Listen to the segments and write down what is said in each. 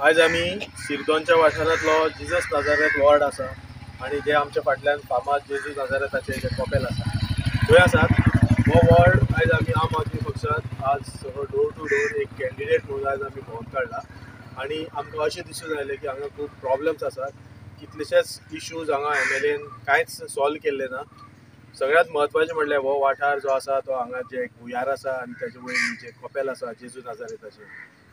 आयज आमी शिरदोनच्या वाठारांतलो जिजस नाजारेत वॉर्ड आसा आनी जे आमच्या फाटल्यान फामाद जेजू नाजारेताचें जें कपेल आसा थंय आसात. हो वॉर्ड आयज आमी आम आदमी पक्षान आज सगळो डोर टू डोर एक कॅन्डिडेट म्हणून आयज आमी भोंवन काडला आनी आमकां अशें दिसून आयलें की हांगा खूब प्रॉब्लम्स आसात. कितलेशेच इश्यूज हांगा एमएलएन कांयच सॉल्व केल्ले ना. सगळ्यांत म्हत्वाचें म्हणल्यार हो वाठार जो आसा तो हांगा जे भुंयार आसा आनी ताजे वयर जें कपेल आसा जेजू नाजारेताचें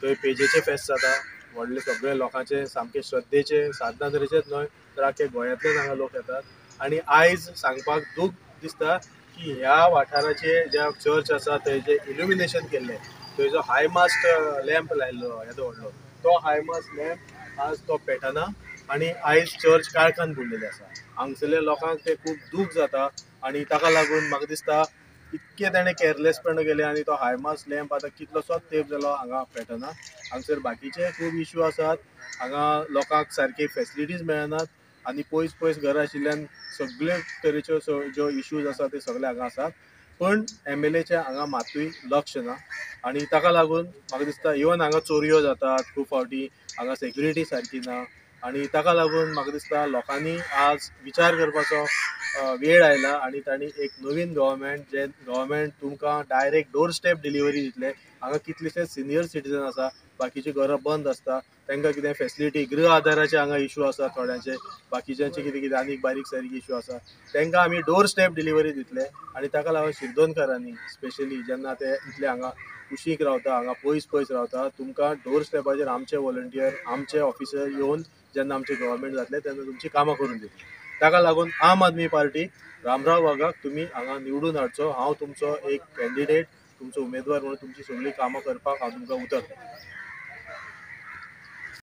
थंय पेजेचें फेस्त जाता. व्हडले सगळे लोकांचे सामके श्रद्धेचे साधना तरेचेच न्हय तर आख्खे गोंयांतल्यान हांगा लोक येतात. आनी आयज सांगपाक दूख दिसता की ह्या वाठाराचे ज्या चर्च आसा थंय जें इल्युमिनेशन केल्लें, थंय जो हायमास्ट लॅम्प लायल्लो येदो व्हडलो, तो हायमास्ट लॅम्प आज तो पेटना आनी आयज चर्च काळखान बुडलेली आसा. हांगसरल्या लोकांक तें खूब दूख जाता आनी ताका लागून म्हाका दिसता इतकें ताणें कॅरलेसपण केलें आनी तो हायमास्ट लॅम्प आतां कितलोसोच तेंप जालो हांगा पेटना. हांगसर बाकीचे खूब इश्यू आसात. हांगा लोकांक सारकी फेसिलिटीज मेळनात आनी पयस पयस घरां आशिल्ल्यान सगळे तरेच्यो ज्यो इश्यूज आसा ते सगळे हांगा आसात. पण एमएलएचें हांगा मातूय लक्ष ना आनी ताका लागून म्हाका दिसता इवन हांगा चोरयो जातात खूब फावटी, हांगा सेक्युरिटी सारकी ना आनी ताका लागून म्हाका दिसता लोकांनी आज विचार करपाचो वेळ आयला आनी तांणी एक नवीन गव्हर्मेंट, जे गव्हर्मेंट तुमकां डायरेक्ट डोर स्टेप डिलिव्हरी दितले. हांगा कितलेशे सिनियर सिटीजन आसा, बाकीची घरां बंद आसता, तांकां कितें फेसिलिटी गृह आधाराचे हांगा इशू आसा थोड्यांचे, बाकीच्यांचे कितें कितें आनीक बारीक सारीक इशू आसा, तांकां आमी डोर स्टेप डिलिव्हरी दितले. आनी ताका लागून शिरदोनकारांनी स्पेशली जेन्ना ते इतले हांगा कुशीक रावता, हांगा पयस पयस रावता, तुमकां डोर स्टेपाचेर आमचे वॉलंटियर, आमचे ऑफिसर येवन जेन्ना आमचे गव्हर्मेंट जातले तेन्ना तुमची कामां करून दितले. ताका लागून आम आदमी पार्टी रामराव वाघाक तुमी हांगा निवडून हाडचो. हांव तुमचो एक कॅन्डिडेट, तुमचो उमेदवार म्हणून तुमची सगळीं कामां करपाक हांव तुमकां उतर दितां.